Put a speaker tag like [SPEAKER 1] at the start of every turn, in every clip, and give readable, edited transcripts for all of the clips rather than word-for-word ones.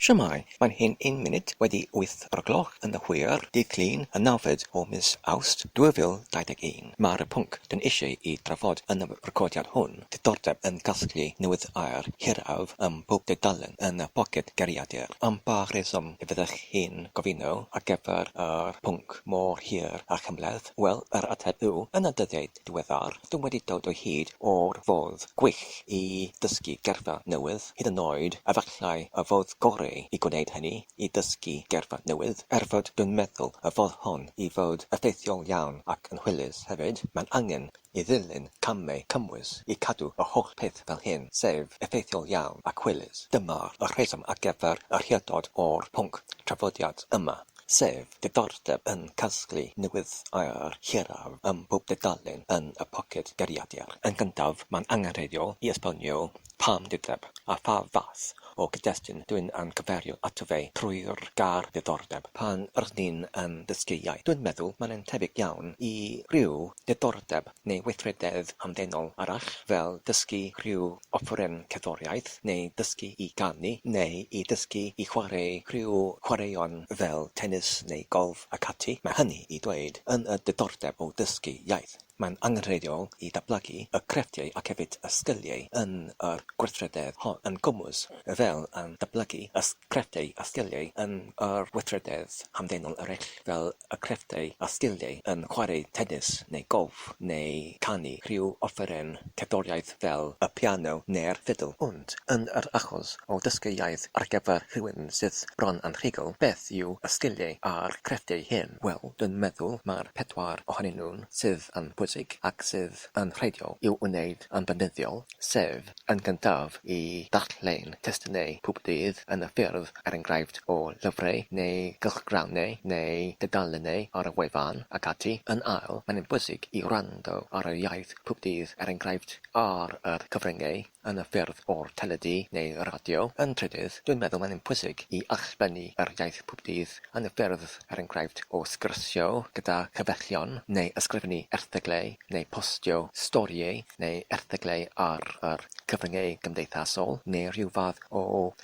[SPEAKER 1] Shwmae? Mae'n hi'n un munud wedi wyth o'r gloch yn y hwyr, dydd Llun, y nawfed o mis Awst 2021. Mae'r pwnc dyn eisiau i drafod yn y recordiad hwn, diddordeb yn casglu newydd air hiraf ym mhob dudalen yn y poced geiriadur. Am ba reswm y fyddech chi'n gofino ar gyfer yr pwnc mor hir a chymhleth? Wel, yr ateb yw, yn y dyddiau diweddar, dwi wedi dod o hyd o'r fodd gwych i ddysgu geirfa newydd, hyd yn oed efallai y fodd gorau i gwneud hynny, i ddysgu geirfa newydd. Er fod dwi'n meddwl y fodd hon i fod effeithiol iawn ac yn hwylus hefyd, mae'n angen i ddilyn camau cymwys i cadw yr holl peth fel hyn, sef effeithiol iawn ac hwylus. Dyma'r rheswm ar gyfer yr hirdod o'r pwnc trafodiad yma. Sef diddordeb yn casglu newydd air hiraf ym mhob dudalen yn y poced geiriadur. Yn gyntaf, mae'n angenrheidiol i esbonio pam diddordeb, a pha fath o gyd-destun dwi'n yn cyfeirio ato fe trwy'r gair diddordeb. Pan rydyn ni'n yn dysgu iaith, dwi'n meddwl mae'n tebyg iawn i ryw ddiddordeb neu weithrededd hamddenol arall, fel dysgu rhyw offeryn cerddoriaeth, neu dysgu i ganu, neu i ddysgu i chwarae rhyw chwaraeon fel tenis neu golff ac ati. Mae hynny i dweud, yn y diddordeb o ddysgu iaith, mae'n angenrheidiol i ddatblygu y crefftiau ac hefyd y sgiliau yn yr gweithrededd hon yn gymwys fel yn datblygu y crefftiau a sgiliau yn yr gweithrededd hamddenol eraill, fel y crefftau a sgiliau yn chwarae tenis neu golff neu canu rhyw offeryn cerddoriaeth fel y piano neu'r ffidl. Ond, yn yr achos o dysgu iaith ar gyfer rhywun sydd bron yn rhugl, beth yw y sgiliau a'r crefftau hyn? Wel, dwi'n meddwl mai'r pedwar ohonyn nhw sydd yn bwysig ac sydd yn rheidiol i'w wneud yn ddefnyddiol, sef, yn gyntaf, i ddarllen testunau pob dydd yn y ffyrdd, er enghraifft, o lyfrau neu gylchgronau neu dudalennau ar y wefan, ac ati. Yn ail, mae'n bwysig i wrando ar yr iaith pob dydd, er enghraifft, ar yr cyfryngau, yn y ffyrdd o'r teledu neu radio. Yn trydydd, dwi'n meddwl mae'n pwysig i allbennu yr iaith pob dydd yn y ffyrdd, er enghraifft, o sgwrsio gyda chyfellion, neu ysgrifennu erthyglau, neu postio storïau neu erthyglau ar yr cyfryngau cymdeithasol, neu rhyw fath o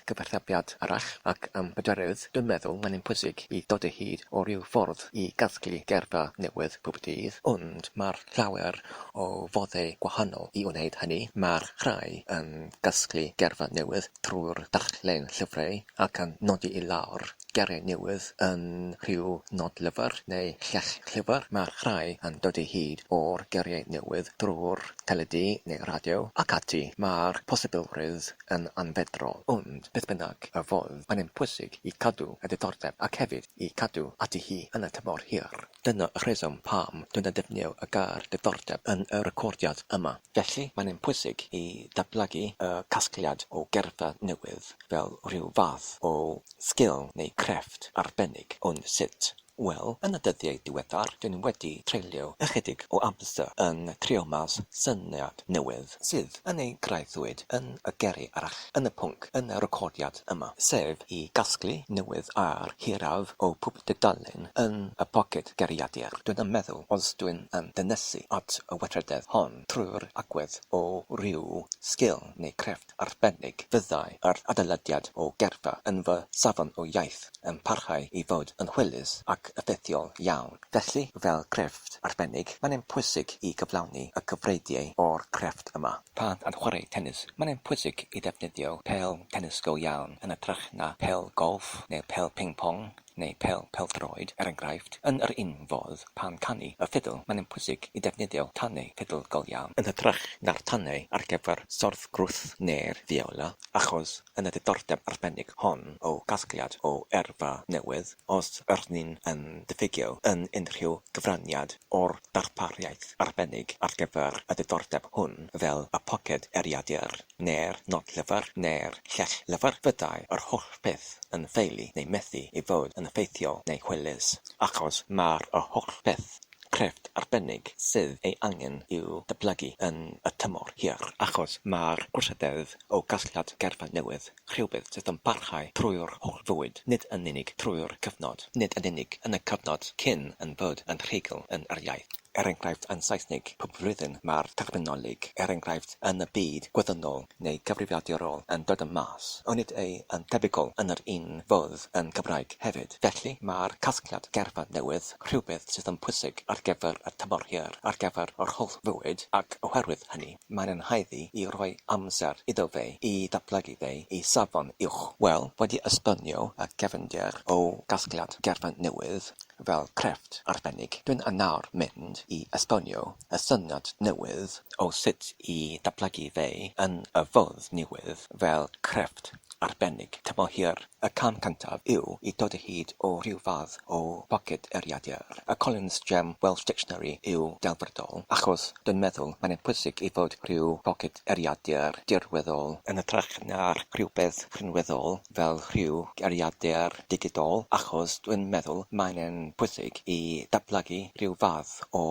[SPEAKER 1] gyfathrebiad arall. Ac yn bedwerydd, dwi'n meddwl mae'n pwysig i dod o hyd o ryw ffordd i gasglu geirfa newydd pob dydd, ond mae'r llawer o foddau gwahanol i wneud hynny. Mae'r rhai yn casglu geirfa newydd trwy'r darllen llyfrau ac yn nodi i lawr geiriau newydd yn rhyw nodlyfr neu llech llyfr. Mae'r rhai yn dod o hyd o'r geiriau newydd drwy'r teledu neu radio ac ati. Mae'r posibilrwydd yn anfeidrol. Ond beth bynnag y fodd, mae'n bwysig i cadw y diddordeb ac hefyd i cadw ati hi yn y tymor hir. Dyna y rheswm pam dwi'n defnyddio y gair diddordeb yn y recordiad yma. Felly, mae'n pwysig i ddatblygu y casgliad o geirfa newydd fel rhyw fath o sgil neu crefft arbennig, ond sut? Wel, yn y dyddiau diweddar, dyn wedi treulio ychydig o amser yn trio mas syniad newydd sydd yn ei graeddwyd yn y geri arall yn y pwnc yn y recordiad yma, sef i gasglu newydd a'r hiraf o pob dudalen yn y poced geiriadur. Dwi'n yn meddwl os dwi'n yn dynesu at y weithrededd hon trwy'r agwedd o ryw sgil neu crefft arbennig, fyddai yr adeiladiad o geirfa yn fy safon o iaith yn parhau i fod yn hwylus ac effeithiol iawn. Felly, fel crefft arbennig, mae'n pwysig i gyflawni y cyfreithiau o'r crefft yma. Pan yn chwarae tenis, mae'n pwysig i ddefnyddio pêl tenis go iawn yn hytrach na phêl golff neu pêl ping-pong neu pêl pêl-droed, er enghraifft. Yn yr un fodd, pan canu y ffidil, mae'n pwysig i ddefnyddio tannau ffidil go iawn, yn hytrach na'r tannau ar gyfer sorddgrwth neu'r fiola, achos yn y diddordeb arbennig hon o gasgliad o eirfa newydd, os ydyn ni'n yn diffygio yn unrhyw gyfraniad o'r darpariaeth arbennig ar gyfer y diddordeb hwn, fel y poced eiriadur neu'r nodlyfr neu'r llechlyfr, fyddai yr holl beth yn ffaelu neu methu i fod yn effeithiol neu hwylus, achos mae'r yr holl beth crefft arbennig sydd ei angen i'w datblygu yn y tymor hir, achos mae'r gweithrededd o gasgliad geirfa newydd rhywbeth sydd yn parhau trwy'r holl fywyd, nid yn unig trwy'r cyfnod, nid yn unig yn y cyfnod cyn yn fod yn rhugl yn yr iaith. Er enghraifft, yn Saesneg, pob flwyddyn mae'r terminoleg, er enghraifft, yn y byd gwyddonol neu gyfrifiadurol yn dod yn mas, onid ei yn debygol yn yr un fodd yn Gymraeg hefyd. Felly, mae'r casgliad geirfa newydd rhywbeth sydd yn pwysig ar gyfer y tymor hir, ar gyfer yr holl fywyd, ac oherwydd hynny, mae'n yn haeddu i roi amser iddo fe i ddatblygu fe i safon uwch. Wel, wedi esbonio y cefndir o gasgliad geirfa newydd fel crefft arbennig, dwi'n yn nawr mynd i esbonio y syniad newydd o sut i ddatblygu fe yn y fodd newydd fel crefft arbennig tymor hir. Y cam cyntaf yw i dod o hyd o rhyw fath o boced eiriadur. Y Collins Gem Welsh Dictionary yw delfrydol, achos dwi'n meddwl mae'n pwysig i fod rhyw boced eiriadur dirweddol yn hytrach na'r rhywbeth rhinweddol fel rhyw geiriadur digidol, achos dwi'n meddwl mae'n pwysig i datblygu rhyw fath o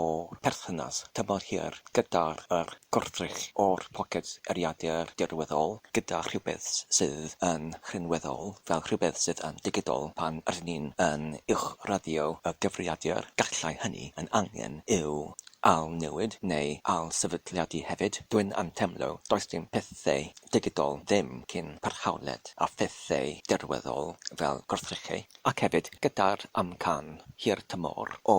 [SPEAKER 1] perthynas tymor hir gyda'r yr gwrthrych o'r poced eiriadur dirweddol gyda rhywbeth sydd yn rhinweddol, fel rhywbeth sydd yn digidol pan rydyn ni'n yn uwchraddio y gyfrifiadur, gallai hynny yn angen i'w ail-newid neu ail-sefydliadu hefyd. Dwi'n yn teimlo does dim pethau digidol ddim cyn parhaoled a phethau dirweddol fel gwrthrychau. Ac hefyd gyda'r amcan hir tymor o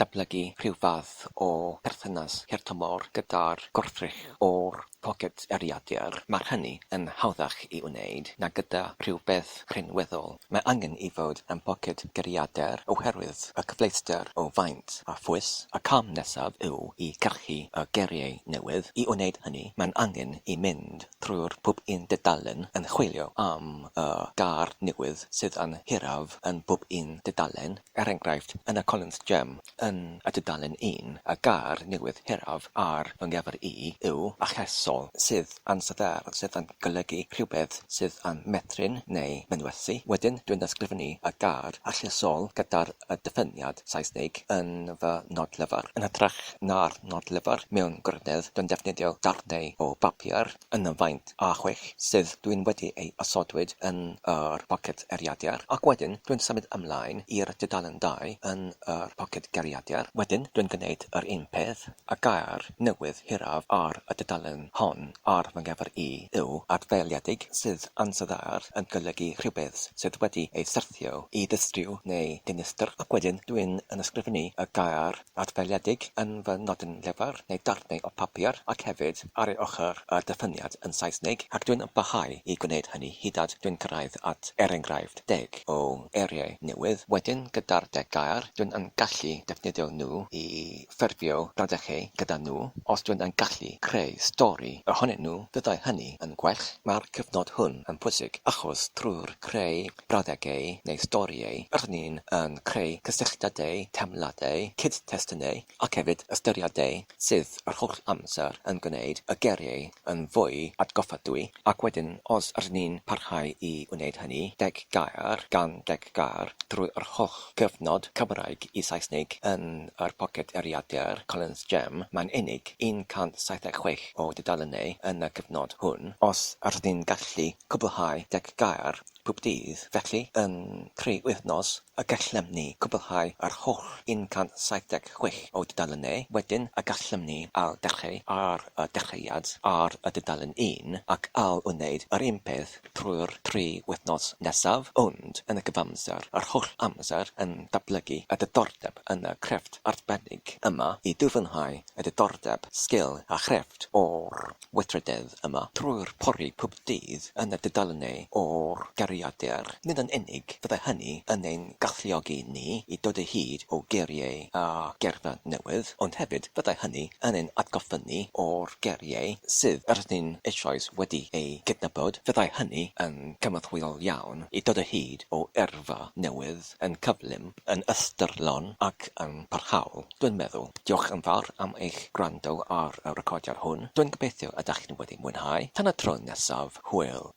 [SPEAKER 1] datblygu rhyw fath o perthynas hirtymor gyda'r gwrthrych o'r poced eiriadur, mae hynny yn hawddach i wneud na gyda rhywbeth rhinweddol. Mae angen i fod yn boced geiriadur oherwydd y cyfleuster o faint a phwys. Y cam nesaf yw i gyrchu y geiriau newydd. I wneud hynny, mae'n angen i mynd trwy'r pob un dudalen yn chwilio am y gair newydd sydd yn hiraf yn bob un dudalen. Er enghraifft, yn y Collins Gem, yn y dudalen un, y gair newydd hiraf ar fy nghyfer i yw achesol, sydd ansoddair sydd yn golygu rhywbeth sydd yn meithrin neu mynwesu. Wedyn dwi'n ysgrifennu y gair achesol gyda'r y diffiniad Saesneg yn fy nodlyfr. Yn hytrach na'r nodlyfr, mewn gwirionedd dwi'n defnyddio darnau o bapur yn y faint A6 sydd dwi'n wedi ei osodwyd yn yr poced eiriadur, ac wedyn dwi'n symud ymlaen i'r dudalen 2 yn yr poced geiriadur. Wedyn dwi'n gwneud yr un peth, y gair newydd hiraf ar y dudalen hon ar fy nghyfer i yw adfeiliedig, sydd ansoddair yn golygu rhywbeth sydd wedi ei syrthio i ddistryw neu dinistr, ac wedyn dwi'n yn ysgrifennu y gair adfeiliedig yn fy nodyn llyfr neu darnau o papur, ac hefyd ar ei ochr y diffiniad yn Saesneg, ac dwi'n yn parhau i gwneud hynny hyd at dwi'n cyrraedd at, er enghraifft, deg o eiriau newydd. Wedyn gyda'r deg gair, dwi'n yn gallu defnyddio nhw i ffurfio brawddegau gyda nhw. Os dwi'n yn gallu creu stori ohonyn nhw, fyddai hynny yn gwell. Mae'r cyfnod hwn yn pwysig achos trwy'r creu brawddegau neu storïau, rydyn ni'n yn creu cysylltiadau, teimladau, cyd-testunau ac hefyd ystyriadau sydd yr holl amser yn gwneud y geiriau yn fwy atgoffadwy. Ac wedyn os rydyn ni'n parhau i wneud hynny, deg gair gan deg gair drwy yr holl gyfnod Cymraeg i Saesneg yn yr poced eiriadur Collins Gem, mae'n unig 176 o dudalennau yn y cyfnod hwn. Os rydyn ni'n gallu cwblhau deg gair pob dydd, felly yn tri wythnos y gallem ni cwblhau yr holl 176 o dudalennau, wedyn y gallem ni ail-ddechrau ar y dechreuad ar y dudalen un ac ail-wneud yr un peth trwy'r tri wythnos nesaf, ond yn y cyfamser, yr holl amser yn datblygu y diddordeb yn y crefft arbennig yma i ddyfnhau y diddordeb, sgil a chrefft o'r weithrededd yma trwy'r pori pob dydd yn y dudalennau o'r geiriadur. Nid yn unig fyddai hynny yn ein galluogi ni i dod o hyd o geiriau a geirfa newydd, ond hefyd fyddai hynny yn ein atgoffa ni o'r geiriau sydd rydyn ni'n eisoes wedi eu cydnabod. Fyddai hynny yn gynorthwyol iawn i dod o hyd o eirfa newydd yn cyflym, yn ystyrlon ac yn parhaol. Dwi'n meddwl. Diolch yn fawr am eich gwrando ar y recordiad hwn. Dwi'n gobeithio ydach chi'n wedi mwynhau. Tan y tro nesaf, hwyl.